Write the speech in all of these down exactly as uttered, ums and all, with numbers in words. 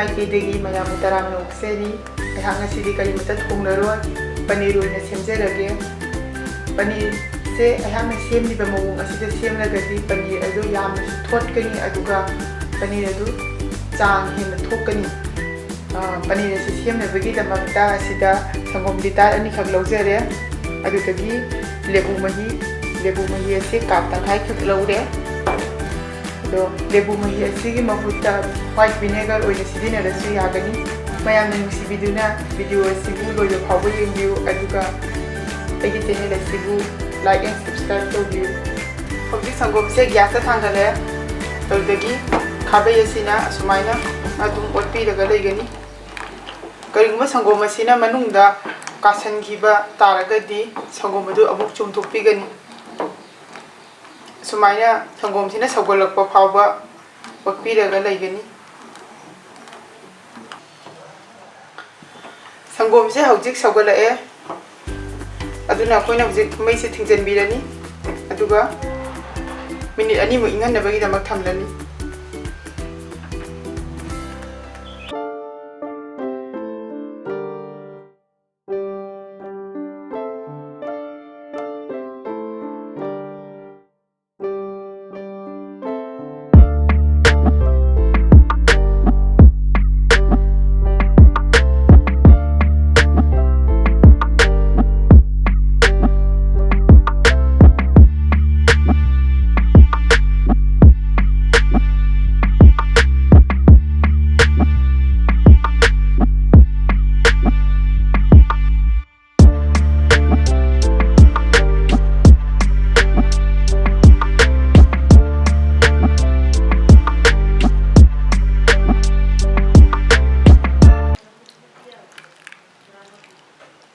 ꯑꯩꯒꯤꯗꯒꯤ ꯃꯌꯥꯝꯕꯨ ꯇꯔꯥꯝꯅ ꯑꯣꯛꯆꯔꯤ꯫ ꯑꯩꯍꯥꯛ ꯉꯁꯤꯗꯤ ꯀꯔꯤꯃꯠꯇ ꯊꯣꯡꯂꯔꯣꯏ, ꯄꯅꯤꯔ ꯑꯣꯏꯅ ꯁꯦꯝꯖꯔꯒꯦ꯫ ꯄꯅꯤꯔꯁꯦ ꯑꯩꯍꯥꯛꯅ ꯁꯦꯝꯂꯤꯕ ꯃꯑꯣꯡ ꯑꯁꯤꯗ ꯁꯦꯝꯂꯒꯗꯤ ꯄꯅꯤꯔ ꯑꯗꯨ ꯌꯥꯝꯅꯁꯨ ꯊꯣꯠꯀꯅꯤ, ꯑꯗꯨꯒ ꯄꯅꯤꯔ ꯑꯗꯨ ꯆꯥꯡ ꯍꯦꯟꯅ ꯊꯣꯛꯀꯅꯤ꯫ ꯑ, ꯄꯅꯤꯔ ꯑꯁꯤ ꯁꯦꯝꯅꯕꯒꯤꯗꯃꯛꯇ ꯑꯁꯤꯗ ꯁꯪꯒꯣꯝ ꯂꯤꯇꯔ ꯑꯅꯤꯈꯛ ꯂꯧꯖꯔꯦ꯫ ꯑꯗꯨꯗꯒꯤ ꯂꯦꯕꯨ ꯃꯍꯤ, ꯂꯦꯕꯨ ꯃꯍꯤ ꯑꯁꯤ ꯀꯞ ꯇꯪꯈꯥꯏꯈꯛ ꯂꯧꯔꯦ꯫ ꯑꯗꯣ ꯂꯦꯕꯨ ꯃꯍꯤ ꯑꯁꯤꯒꯤ ꯃꯍꯨꯠꯇ white vinegar ꯑꯣꯏꯅ ꯁꯤꯖꯤꯟꯅꯔꯁꯨ ꯌꯥꯒꯅꯤ꯫ ꯃꯌꯥꯝꯅ ꯅꯨꯡꯁꯤꯕꯤꯗꯨꯅ video ꯑꯁꯤꯕꯨ ꯂꯣꯏꯕ ꯐꯥꯎꯕ ꯌꯦꯡꯕꯤꯌꯨ, ꯑꯗꯨꯒ ꯑꯩꯒꯤ channel ꯑꯁꯤꯕꯨ like and subscribe ꯇꯧꯕꯤꯌꯨ꯫ ꯍꯧꯖꯤꯛ ꯁꯪꯒꯣꯝꯁꯦ gasꯇ ꯊꯥꯡꯒꯠꯂꯦ꯫ ꯑꯗꯨꯗꯒꯤ ꯈꯥꯕꯩ ꯑꯁꯤꯅ ꯑꯁꯨꯃꯥꯏꯅ ꯑꯗꯨꯝ ꯑꯣꯠꯄꯤꯔꯒ ꯂꯩꯒꯅꯤ꯫ ꯀꯔꯤꯒꯨꯝꯕ ꯁꯪꯒꯣꯝ ꯑꯁꯤꯅ ꯃꯅꯨꯡꯗ ꯀꯥꯁꯟꯈꯤꯕ ꯇꯥꯔꯒꯗꯤ ꯁꯪꯒꯣꯝ ꯑꯗꯨ ꯑꯃꯨꯛ ꯆꯨꯝꯊꯣꯛꯄꯤꯒꯅꯤ꯫ ꯁꯨꯃꯥꯏꯅ ꯁꯪꯒꯣꯝꯁꯤꯅ ꯁꯧꯒꯠꯂꯛꯄ ꯐꯥꯎꯕ ꯑꯣꯠꯄꯤꯔꯒ ꯂꯩꯒꯅꯤ꯫ ꯁꯪꯒꯣꯝꯁꯦ ꯍꯧꯖꯤꯛ ꯁꯧꯒꯠꯂꯛꯑꯦ, ꯑꯗꯨꯅ ꯑꯩꯈꯣꯏꯅ ꯍꯧꯖꯤꯛ ꯃꯩꯁꯦ ꯊꯤꯡꯖꯤꯟꯕꯤꯔꯅꯤ, ꯑꯗꯨꯒ minute ꯑꯅꯤꯃꯨꯛ ꯏꯪꯍꯟꯅꯕꯒꯤꯗꯃꯛ ꯊꯝꯂꯅꯤ꯫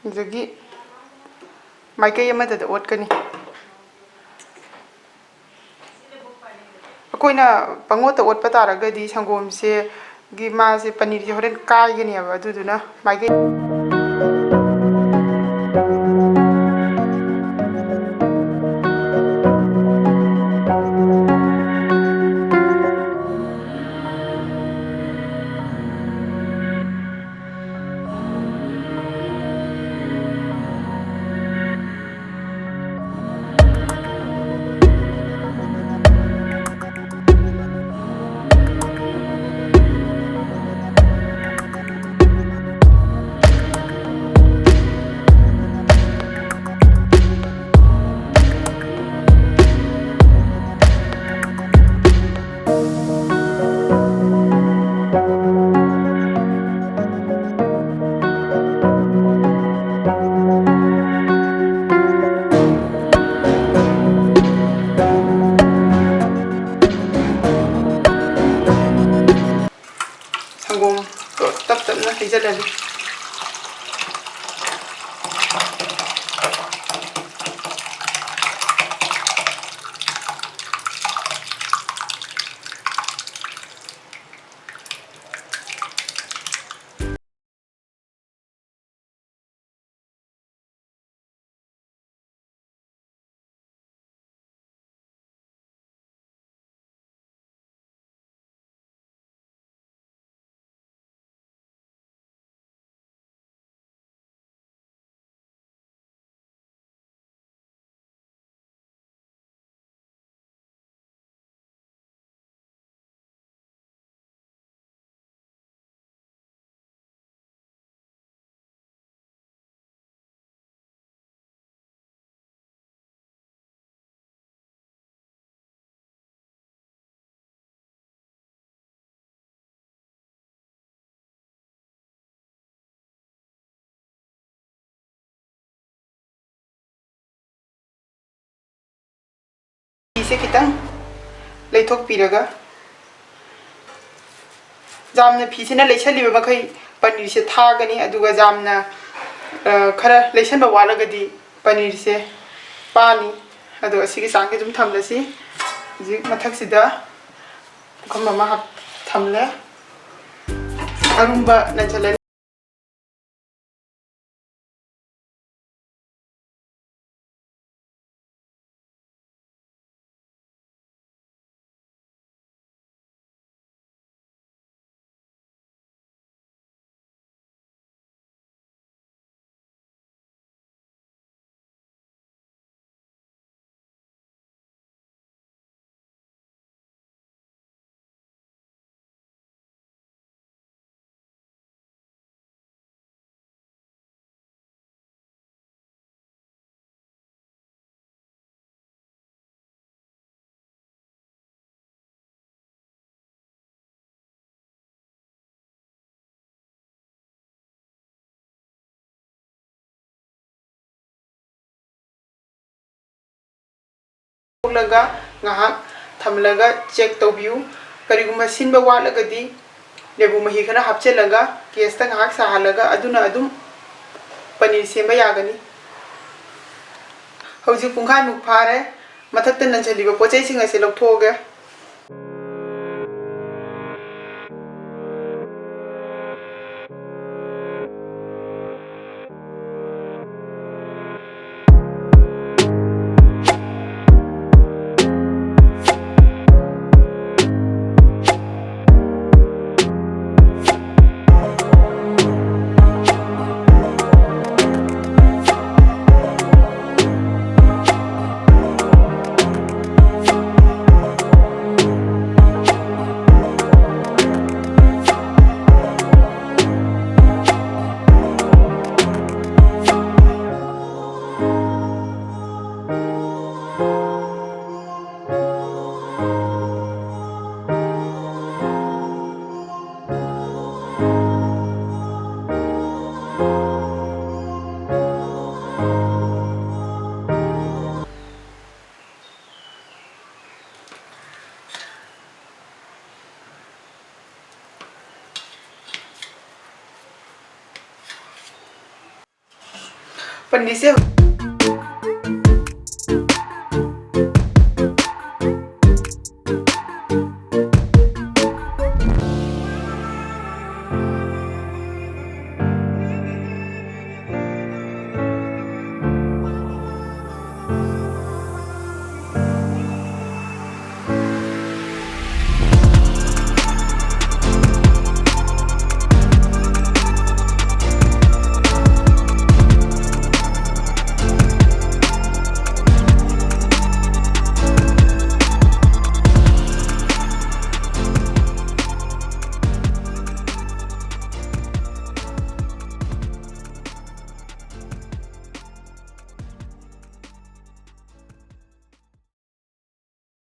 ꯑꯗꯒꯤ ꯃꯥꯏꯀꯩ ꯑꯃꯗꯗ ꯑꯣꯠꯀꯅꯤ꯫ ꯑꯩꯈꯣꯏꯅ ꯄꯪꯑꯣꯠꯇ ꯑꯣꯠꯄ ꯇꯥꯔꯒꯗꯤ ꯁꯪꯒꯣꯝꯁꯦ ꯒꯤ ꯃꯥꯁꯦ ꯄꯅꯤꯔꯁꯦ ꯍꯣꯔꯦꯟ ꯀꯥꯏꯒꯅꯦꯕ, ꯑꯗꯨꯗꯨꯅ ꯃꯥꯏꯀꯩ ꯐꯤꯁꯦ ꯈꯤꯇꯪ ꯂꯩꯊꯣꯛꯄꯤꯔꯒ, ꯌꯥꯝꯅ ꯐꯤꯁꯤꯅ ꯂꯩꯁꯜꯂꯤꯕ ꯃꯈꯩ ꯄꯅꯤꯔꯁꯦ ꯊꯥꯒꯅꯤ, ꯑꯗꯨꯒ ꯌꯥꯝꯅ, ꯑ, ꯈꯔ ꯂꯩꯁꯟꯕ ꯋꯥꯠꯂꯒꯗꯤ ꯄꯅꯤꯔꯁꯦ ꯄꯥꯅꯤ꯫ ꯑꯗꯣ ꯑꯁꯤꯒꯤ ꯆꯥꯡꯁꯦ ꯑꯗꯨꯝ ꯊꯝꯂꯁꯤ꯫ ꯍꯧꯖꯤꯛ ꯃꯊꯛꯁꯤꯗ ꯄꯨꯈꯝ ꯑꯃ ꯍꯥꯞ-, ꯊꯝꯂꯦ꯫ ꯑꯔꯨꯝꯕ ꯅꯟꯁꯜꯂꯅꯤ꯫ ꯊꯣꯛꯂꯒ ꯉꯥꯏꯍꯥꯛ ꯊꯝꯂꯒ check ꯇꯧꯕꯤꯌꯨ꯫ ꯀꯔꯤꯒꯨꯝꯕ ꯁꯤꯟꯕ ꯋꯥꯠꯂꯒꯗꯤ ꯂꯦꯕꯨ ꯃꯍꯤ ꯈꯔ ꯍꯥꯞꯆꯤꯜꯂꯒ ꯒꯦꯁꯇ ꯉꯥꯏꯍꯥꯛ ꯁꯥꯍꯜꯂꯒ ꯑꯗꯨꯅ ꯑꯗꯨꯝ ꯄꯅꯤꯔ ꯁꯦꯝꯕ ꯌꯥꯒꯅꯤ꯫ ꯍꯧꯖꯤꯛ ꯄꯨꯡꯈꯥꯏꯃꯨꯛ ꯐꯥꯔꯦ꯫ ꯃꯊꯛꯇ ꯅꯟꯁꯤꯜꯂꯤꯕ ꯄꯣꯠ ꯆꯩꯁꯤꯡ ꯑꯁꯦ ꯂꯧꯊꯣꯛꯑꯒꯦ꯫ ꯄꯅꯤꯔꯁꯦ